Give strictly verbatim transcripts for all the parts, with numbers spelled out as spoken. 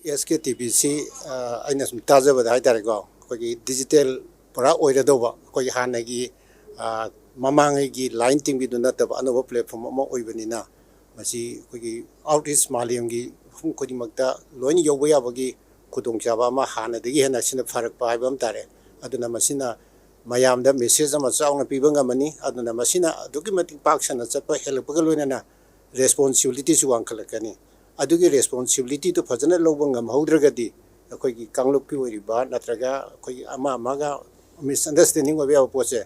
ꯑꯦꯁ ꯀꯦ T ꯚꯤꯁꯤ ꯑꯩꯅ ꯁꯨꯝ ꯇꯥꯖꯕꯗ ꯍꯥꯏꯇꯥꯔꯦꯀꯣ, ꯑꯩꯈꯣꯏꯒꯤ ꯗꯤꯖꯤꯇꯦꯜ ꯄꯨꯔꯥ ꯑꯣꯏꯔꯗꯧꯕ, ꯑꯩꯈꯣꯏꯒꯤ ꯍꯥꯟꯅꯒꯤ ꯑ, ꯃꯃꯥꯡꯉꯩꯒꯤ ꯂꯥꯏꯟ ꯇꯤꯡꯕꯤꯗꯨ ꯅꯠꯇꯕ ꯑꯅꯧꯕ ꯄ꯭ꯂꯦꯠꯐꯣꯝ ꯑꯃ ꯑꯣꯏꯕꯅꯤꯅ, ꯃꯁꯤ ꯑꯩꯈꯣꯏꯒꯤ ꯑꯥꯎꯠ ꯏꯁ ꯃꯥꯂꯦꯝꯒꯤ ꯃꯐꯝ ꯈꯨꯗꯤꯡꯃꯛꯇ ꯂꯣꯏꯅ ꯌꯧꯕ ꯌꯥꯕꯒꯤ ꯈꯨꯗꯣꯡꯆꯥꯕ ꯑꯃ ꯍꯥꯟꯅꯗꯒꯤ ꯍꯦꯟꯅ ꯁꯤꯅ ꯐꯔꯛꯄ ꯍꯥꯏꯕ ꯑꯃ ꯇꯥꯔꯦ꯫ ꯑꯗꯨꯅ ꯃꯁꯤꯅ ꯃꯌꯥꯝꯗ ꯃꯦꯁꯦꯖ ꯑꯃ ꯆꯥꯎꯅ ꯄꯤꯕ ꯉꯝꯃꯅꯤ꯫ ꯑꯗꯨꯅ ꯃꯁꯤꯅ ꯑꯗꯨꯛꯀꯤ ꯃꯇꯤꯛ ꯄꯥꯛ ꯁꯟꯅ ꯆꯠꯄ ꯍꯦꯜꯂꯛꯄꯒ ꯂꯣꯏꯅꯅ ꯔꯦꯁꯄꯣꯟꯁꯤꯕꯤꯂꯤꯇꯤꯁꯨ ꯋꯥꯡꯈꯠꯂꯛꯀꯅꯤ꯫ ꯑꯗꯨꯒꯤ ꯔꯦꯁꯄꯣꯟꯁꯤꯕꯤꯂꯤꯇꯤꯗꯨ ꯐꯖꯅ ꯂꯧꯕ ꯉꯝꯍꯧꯗ꯭ꯔꯒꯗꯤ, ꯑꯩꯈꯣꯏꯒꯤ ꯀꯥꯡꯂꯨꯞꯀꯤ ꯑꯣꯏꯔꯤꯕ ꯅꯠꯇ꯭ꯔꯒ ꯑꯩꯈꯣꯏꯒꯤ ꯑꯃ ꯑꯃꯒ ꯃꯤꯁꯑꯟꯗꯔꯁꯇꯦꯟꯗꯤꯡ ꯑꯣꯏꯕ ꯌꯥꯕ ꯄꯣꯠꯁꯦ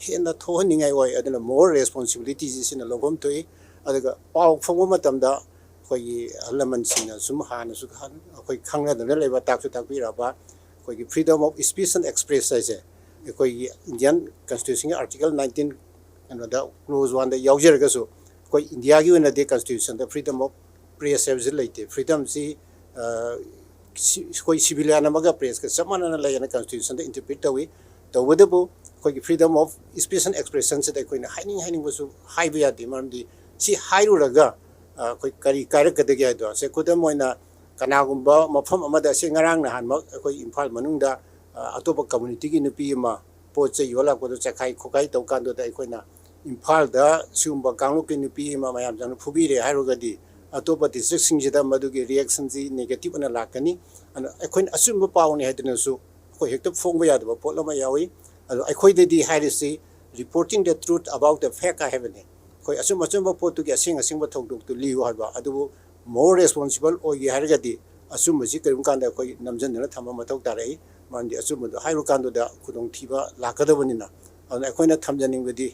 ꯍꯦꯟꯅ ꯊꯣꯛꯍꯟꯅꯤꯡꯉꯥꯏ ꯑꯣꯏ꯫ ꯑꯗꯨꯅ ꯃꯣꯔ ꯔꯦꯁꯄꯣꯟꯁꯤꯕꯤꯂꯤꯇꯤꯁꯤ ꯁꯤꯅ ꯂꯧꯐꯝ ꯊꯣꯛꯏ꯫ ꯑꯗꯨꯒ ꯄꯥꯎ ꯐꯣꯡꯕ ꯃꯇꯝꯗ ꯑꯩꯈꯣꯏꯒꯤ ꯑꯍꯜ ꯂꯃꯟꯁꯤꯡꯅ ꯁꯨꯝ ꯍꯥꯟꯅꯁꯨ ꯑꯩꯈꯣꯏ ꯈꯪꯅꯗꯨꯅ ꯂꯩꯕ, ꯇꯥꯛꯁꯨ ꯇꯥꯛꯄꯤꯔꯛꯑꯕ, ꯑꯩꯈꯣꯏꯒꯤ freedom of speech and express ꯍꯥꯏꯁꯦ ꯑꯩꯈꯣꯏꯒꯤ ꯏꯟꯗꯤꯌꯥꯟ ꯀꯟꯁꯇꯤꯇ꯭ꯌꯨꯁꯟꯒꯤ ꯑꯥꯔꯇꯤꯀꯜ ꯅꯥꯏꯟꯇꯤꯟ ꯀꯩꯅꯣꯗ ꯀ꯭ꯂꯣꯖ ꯋꯥꯟꯗ ꯌꯥꯎꯖꯔꯒꯁꯨ, ꯑꯩꯈꯣꯏ ꯏꯟꯗꯤꯌꯥꯒꯤ ꯑꯣꯏꯅꯗꯤ ꯀꯟꯁꯇꯤꯇ꯭ꯌꯨꯁꯟꯗ freedom of press ꯍꯥꯏꯕꯁꯤ ꯂꯩꯇꯦ꯫ ꯐ꯭ꯔꯤꯗꯝꯁꯤ ꯑꯩꯈꯣꯏ ꯁꯤꯚꯤꯂꯤꯌꯥꯟ ꯑꯃꯒ ꯄ꯭ꯔꯦꯁꯀ ꯆꯞ ꯃꯥꯟꯅꯅ ꯂꯩꯌꯦꯅ ꯀꯟꯁꯇꯤꯇ꯭ꯌꯨꯁꯟꯗ ꯏꯟꯇꯔꯄ꯭ꯔꯤꯠ ꯇꯧꯏ꯫ ꯇꯧꯕꯇꯕꯨ ꯑꯩꯈꯣꯏꯒꯤ freedom of speech and expressionꯁꯤꯗ ꯑꯩꯈꯣꯏꯅ ꯍꯥꯏꯅꯤꯡ ꯍꯥꯏꯅꯤꯡꯕꯁꯨ ꯍꯥꯏꯕ ꯌꯥꯗꯦ꯫ ꯃꯔꯝꯗꯤ ꯁꯤ ꯍꯥꯏꯔꯨꯔꯒ ꯑꯩꯈꯣꯏ ꯀꯔꯤ ꯀꯥꯏꯔꯛꯀꯗꯒꯦ ꯍꯥꯏꯗꯣ꯫ ꯁꯦ, ꯈꯨꯗꯝ ꯑꯣꯏꯅ, ꯀꯅꯥꯒꯨꯝꯕ ꯃꯐꯝ ꯑꯃꯗ, ꯁꯦ, ꯉꯔꯥꯡ ꯅꯍꯥꯟꯃꯛ ꯑꯩꯈꯣꯏ ꯏꯝꯐꯥꯜ ꯃꯅꯨꯡꯗ ꯑꯇꯣꯞꯄ ꯀꯝꯃꯨꯅꯤꯇꯤꯒꯤ ꯅꯨꯄꯤ ꯑꯃ ꯄꯣꯠ ꯆꯩ ꯌꯣꯜꯂꯛꯄꯗꯨ ꯆꯈꯥꯏ ꯈꯣꯠꯈꯥꯏ ꯇꯧ ꯀꯥꯟꯗꯨꯗ ꯑꯩꯈꯣꯏꯅ ꯏꯝꯐꯥꯜꯗ ꯁꯤꯒꯨꯝꯕ ꯀꯥꯡꯂꯨꯞꯀꯤ ꯅꯨꯄꯤ ꯑꯃ ꯃꯌꯥꯝ ꯆꯪꯅ ꯐꯨꯕꯤꯔꯦ ꯍꯥꯏꯔꯒꯗꯤ, ꯑꯇꯣꯞꯄ ꯗꯤꯁꯇ꯭ꯔꯤꯛꯁꯤꯡꯁꯤꯗ ꯃꯗꯨꯒꯤ ꯔꯤꯌꯦꯛꯁꯟꯁꯤ ꯅꯦꯒꯦꯇꯤꯞ ꯑꯣꯏꯅ ꯂꯥꯛꯀꯅꯤ꯫ ꯑꯗꯨꯅ ꯑꯩꯈꯣꯏꯅ ꯑꯆꯨꯝꯕ ꯄꯥꯎꯅꯤ ꯍꯥꯏꯗꯨꯅꯁꯨ ꯑꯩꯈꯣꯏ ꯍꯦꯛꯇ ꯐꯣꯡꯕ ꯌꯥꯗꯕ ꯄꯣꯠ ꯑꯃ ꯌꯥꯎꯏ꯫ ꯑꯗꯣ ꯑꯩꯈꯣꯏꯗꯗꯤ ꯍꯥꯏꯔꯤꯁꯤ reporting the truth about the fact ꯍꯥꯏꯕꯅꯤ꯫ ꯑꯩꯈꯣꯏ ꯑꯆꯨꯝ ꯑꯆꯨꯝꯕ ꯄꯣꯠꯇꯨꯒꯤ ꯑꯁꯦꯡ ꯑꯁꯦꯡꯕ ꯊꯧꯗꯣꯛꯇꯨ ꯂꯤꯌꯨ ꯍꯥꯏꯕ꯫ ꯑꯗꯨꯕꯨ more responsible ꯑꯣꯏꯒꯦ ꯍꯥꯏꯔꯒꯗꯤ ꯑꯆꯨꯝꯕꯁꯤ ꯀꯔꯤꯒꯨꯝꯕ ꯀꯥꯟꯗ ꯑꯩꯈꯣꯏ ꯅꯝꯁꯤꯟꯗꯨꯅ ꯊꯝꯕ ꯃꯊꯧ ꯇꯥꯔꯛꯏ꯫ ꯃꯔꯝꯗꯤ ꯑꯆꯨꯝꯕꯗꯣ ꯍꯥꯏꯔꯨ ꯀꯥꯟꯗꯨꯗ ꯈꯨꯗꯣꯡꯊꯤꯕ ꯂꯥꯛꯀꯗꯕꯅꯤꯅ꯫ ꯑꯗꯨꯅ ꯑꯩꯈꯣꯏꯅ ꯊꯝꯖꯅꯤꯡꯕꯗꯤ,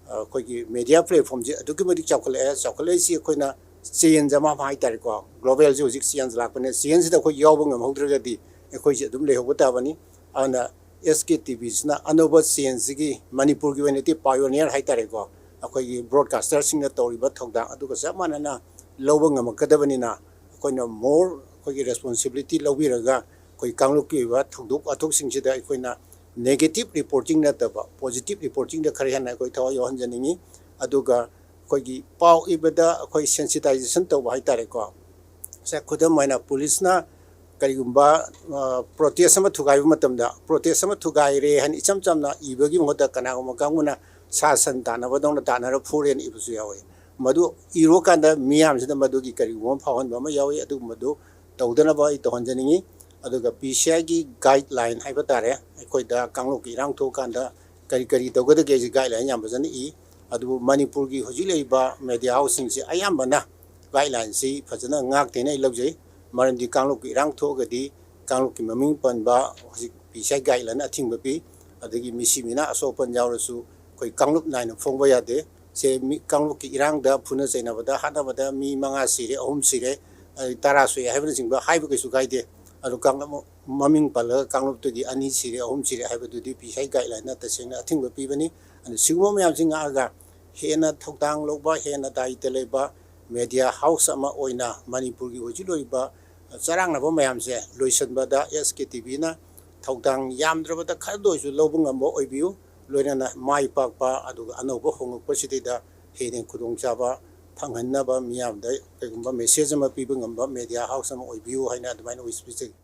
ꯑ, ꯑꯩꯈꯣꯏꯒꯤ ꯃꯦꯗꯤꯌꯥ ꯄ꯭ꯂꯦꯠꯐꯣꯝꯁꯦ ꯑꯗꯨꯛꯀꯤ ꯃꯇꯤꯛ ꯆꯥꯎꯈꯠꯂꯛꯑꯦ꯫ ꯆꯥꯎꯈꯠꯂꯛꯏꯁꯤ ꯑꯩꯈꯣꯏꯅ ꯆꯦꯟꯖ ꯑꯃ ꯍꯥꯏ ꯇꯥꯔꯦꯀꯣ, ꯒ꯭ꯂꯣꯕꯦꯜꯁꯦ ꯍꯧꯖꯤꯛ ꯆꯦꯟꯖ ꯂꯥꯛꯄꯅꯦ꯫ ꯆꯦꯟꯖꯁꯤꯗ ꯑꯩꯈꯣꯏ ꯌꯥꯎꯕ ꯉꯝꯍꯧꯗ꯭ꯔꯒꯗꯤ ꯑꯩꯈꯣꯏꯁꯦ ꯑꯗꯨꯝ ꯂꯩꯍꯧꯕ ꯇꯥꯕꯅꯤ꯫ ꯑꯗꯨꯅ ꯑꯦꯁ ꯀꯦ ꯇꯤ ꯚꯤꯁꯤꯅ ꯑꯅꯧꯕ ꯆꯦꯟꯖꯁꯤꯒꯤ ꯃꯅꯤꯄꯨꯔꯒꯤ ꯑꯣꯏꯅꯗꯤ ꯄꯥꯏꯑꯣꯅꯤꯌꯔ ꯍꯥꯏ ꯇꯥꯔꯦꯀꯣ, ꯑꯩꯈꯣꯏꯒꯤ ꯕ꯭ꯔꯣꯗꯀꯥꯁꯇꯔꯁꯤꯡꯅ ꯇꯧꯔꯤꯕ ꯊꯧꯗꯥꯡ ꯑꯗꯨꯒ ꯆꯞ ꯃꯥꯟꯅꯅ ꯂꯧꯕ ꯉꯝꯃꯛꯀꯗꯕꯅꯤꯅ, ꯑꯩꯈꯣꯏꯅ ꯃꯣꯔ ꯑꯩꯈꯣꯏꯒꯤ ꯔꯦꯁꯄꯣꯟꯁꯤꯕꯤꯂꯤꯇꯤ ꯂꯧꯕꯤꯔꯒ ꯑꯩꯈꯣꯏ ꯀꯥꯡꯂꯨꯞꯀꯤ ꯑꯣꯏꯕ ꯊꯧꯗꯣꯛ ꯋꯥꯊꯣꯛꯁꯤꯡꯁꯤꯗ ꯑꯩꯈꯣꯏꯅ ꯅꯦꯒꯦꯇꯤꯞ ꯔꯤꯄꯣꯔꯇꯤꯡ ꯅꯠꯇꯕ ꯄꯣꯖꯤꯇꯤꯞ ꯔꯤꯄꯣꯔꯇꯤꯡꯗ ꯈꯔ ꯍꯦꯟꯅ ꯑꯩꯈꯣꯏ ꯊꯋꯥꯏ ꯌꯥꯎꯍꯟꯖꯅꯤꯡꯉꯤ꯫ ꯑꯗꯨꯒ ꯑꯩꯈꯣꯏꯒꯤ ꯄꯥꯎ ꯏꯕꯗ ꯑꯩꯈꯣꯏ ꯁꯦꯟꯁꯤꯇꯥꯏꯖꯦꯁꯟ ꯇꯧꯕ ꯍꯥꯏ ꯇꯥꯔꯦꯀꯣ꯫ ꯁꯦ, ꯈꯨꯗꯝ ꯑꯣꯏꯅ, ꯄꯨꯂꯤꯁꯅ ꯀꯔꯤꯒꯨꯝꯕ ꯄ꯭ꯔꯣꯇꯦꯁ ꯑꯃ ꯊꯨꯒꯥꯏꯕ ꯃꯇꯝꯗ, ꯄ꯭ꯔꯣꯇꯦꯁ ꯑꯃ ꯊꯨꯒꯥꯏꯔꯦ ꯍꯥꯏꯅ ꯏꯆꯝ ꯆꯝꯅ ꯏꯕꯒꯤ ꯃꯍꯨꯠꯇ ꯀꯅꯥꯒꯨꯝꯕ ꯀꯥꯡꯕꯨꯅ ꯁꯥ ꯁꯟ ꯇꯥꯟꯅꯕꯗꯧꯅ ꯇꯥꯟꯅꯔ ꯐꯨꯔꯦꯅ ꯏꯕꯁꯨ ꯌꯥꯎꯋꯤ꯫ ꯃꯗꯨ ꯏꯔꯨꯀꯥꯟꯗ ꯃꯤꯌꯥꯝꯁꯤꯗ ꯃꯗꯨꯒꯤ ꯀꯔꯤꯒꯨꯝꯕ ꯑꯃ ꯐꯥꯎꯍꯟꯕ ꯑꯃ ꯌꯥꯎꯏ꯫ ꯑꯗꯨꯒꯨꯝꯕꯗꯨ ꯇꯧꯗꯅꯕ ꯑꯩ ꯇꯧꯍꯟꯖꯅꯤꯡꯉꯤ꯫ ꯑꯗꯨꯒ ꯄꯤ ꯁꯤ ꯑꯥꯏꯒꯤ ꯒꯥꯏꯗꯂꯥꯏꯟ ꯍꯥꯏꯕ ꯇꯥꯔꯦ, ꯑꯩꯈꯣꯏꯗ ꯀꯥꯡꯂꯨꯞꯀꯤ ꯏꯔꯥꯡ ꯊꯣꯛꯑꯀꯥꯟꯗ ꯀꯔꯤ ꯀꯔꯤ ꯇꯧꯒꯗꯒꯦ ꯍꯥꯏꯁꯦ ꯒꯥꯏꯗꯂꯥꯏꯟ ꯌꯥꯝ ꯐꯖꯅ ꯏ꯫ ꯑꯗꯨꯕꯨ ꯃꯅꯤꯄꯨꯔꯒꯤ ꯍꯧꯖꯤꯛ ꯂꯩꯔꯤꯕ ꯃꯦꯗꯤꯌꯥ ꯍꯥꯎꯁꯁꯤꯡꯁꯦ ꯑꯌꯥꯝꯕꯅ ꯒꯥꯏꯗꯂꯥꯏꯟꯁꯤ ꯐꯖꯅ ꯉꯥꯛꯇꯦꯅ ꯑꯩ ꯂꯧꯖꯩ꯫ ꯃꯔꯝꯗꯤ ꯀꯥꯡꯂꯨꯞꯀꯤ ꯏꯔꯥꯡ ꯊꯣꯛꯑꯒꯗꯤ ꯀꯥꯡꯂꯨꯞꯀꯤ ꯃꯃꯤꯡ ꯄꯟꯕ ꯍꯧꯖꯤꯛ ꯄꯤ ꯁꯤ ꯑꯥꯏ ꯒꯥꯏꯗꯂꯥꯏꯟ ꯑꯊꯤꯡꯕ ꯄꯤ꯫ ꯑꯗꯒꯤ ꯃꯤꯁꯤ ꯃꯤꯅꯥ ꯑꯁꯣꯛ ꯑꯄꯟ ꯌꯥꯎꯔꯁꯨ ꯑꯩꯈꯣꯏ ꯀꯥꯡꯂꯨꯞ ꯅꯥꯏꯅ ꯐꯣꯡꯕ ꯌꯥꯗꯦ꯫ ꯁꯦ ꯃꯤ ꯀꯥꯡꯂꯨꯞꯀꯤ ꯏꯔꯥꯡꯗ ꯐꯨꯅ ꯆꯩꯅꯕꯗ ꯍꯥꯠꯅꯕꯗ ꯃꯤ ꯃꯉꯥ ꯁꯤꯔꯦ, ꯑꯍꯨꯝ ꯁꯤꯔꯦ, ꯑꯗꯩ ꯇꯔꯥ ꯁꯣꯛꯑꯦ ꯍꯥꯏꯕꯅꯆꯤꯡꯕ ꯍꯥꯏꯕ ꯀꯩꯁꯨ ꯀꯥꯏꯗꯦ꯫ ꯑꯗꯨ ꯀꯥꯡꯂꯨꯞ ꯃꯃꯤꯡ ꯄꯜꯂꯒ ꯀꯥꯡꯂꯨꯞꯇꯨꯒꯤ ꯑꯅꯤ ꯁꯤꯔꯦ, ꯑꯍꯨꯝ ꯁꯤꯔꯦ ꯍꯥꯏꯕꯗꯨꯗꯤ ꯄꯤ ꯁꯤ ꯑꯥꯏ ꯒꯥꯏꯗꯂꯥꯏꯟꯅ ꯇꯁꯦꯡꯅ ꯑꯊꯤꯡꯕ ꯄꯤꯕꯅꯤ꯫ ꯑꯗꯨ ꯁꯤꯒꯨꯝꯕ ꯃꯌꯥꯝꯁꯤ ꯉꯥꯛꯑꯒ ꯍꯦꯟꯅ ꯊꯧꯗꯥꯡ ꯂꯧꯕ, ꯍꯦꯟꯅ ꯗꯥꯌꯤꯇ ꯂꯩꯕ ꯃꯦꯗꯤꯌꯥ ꯍꯥꯎꯁ ꯑꯃ ꯑꯣꯏꯅ ꯃꯅꯤꯄꯨꯔꯒꯤ ꯍꯧꯖꯤꯛ ꯂꯩꯔꯤꯕ ꯆꯔꯥꯡꯅꯕ ꯃꯌꯥꯝꯁꯦ ꯂꯣꯏꯁꯤꯟꯕꯗ ꯑꯦꯁ ꯀꯦ ꯇꯤ ꯚꯤꯅ ꯊꯧꯗꯥꯡ ꯌꯥꯝꯗ꯭ꯔꯕꯗ ꯈꯔꯗ ꯑꯣꯏꯔꯁꯨ ꯂꯧꯕ ꯉꯝꯕ ꯑꯣꯏꯕꯤꯌꯨ꯫ ꯂꯣꯏꯅꯅ ꯃꯥꯏ ꯄꯥꯛꯄ ꯑꯗꯨꯒ ꯑꯅꯧꯕ ꯍꯣꯡꯂꯛꯄꯁꯤꯗꯩꯗ ꯍꯦꯟꯅ ꯈꯨꯗꯣꯡꯆꯥꯕ ꯐꯪꯍꯟꯅꯕ ꯃꯤꯌꯥꯝꯗ ꯀꯩꯒꯨꯝꯕ ꯃꯦꯁꯦꯖ ꯑꯃ ꯄꯤꯕ ꯉꯝꯕ ꯃꯦꯗꯤꯌꯥ ꯍꯥꯎꯁ ꯑꯃ ꯑꯣꯏꯕꯤꯌꯨ ꯍꯥꯏꯅ ꯑꯗꯨꯃꯥꯏꯅ wish ꯄꯤꯖꯒꯦ꯫